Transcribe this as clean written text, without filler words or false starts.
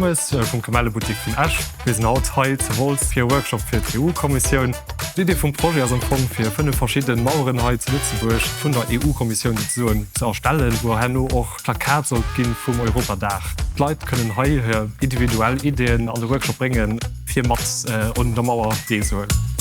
Thommes vum Kamellebuttik vun Esch. Mir sinn haut hei zu Wolz fir e Workshop fir d'EU-Kommissioun. D'Idee vum Projet ass am Fong fir 5 verschidden Maueren hei zu Lëtzebuerg vun der EU-Kommissioun souzesoen ze erstellen, wou herno och Plakat sollt ginn vum Europadag. D'Leit kënnen hei hir individuell Ideeën an de Workshop bréngen fir mat un der Mauer deelzehuelen.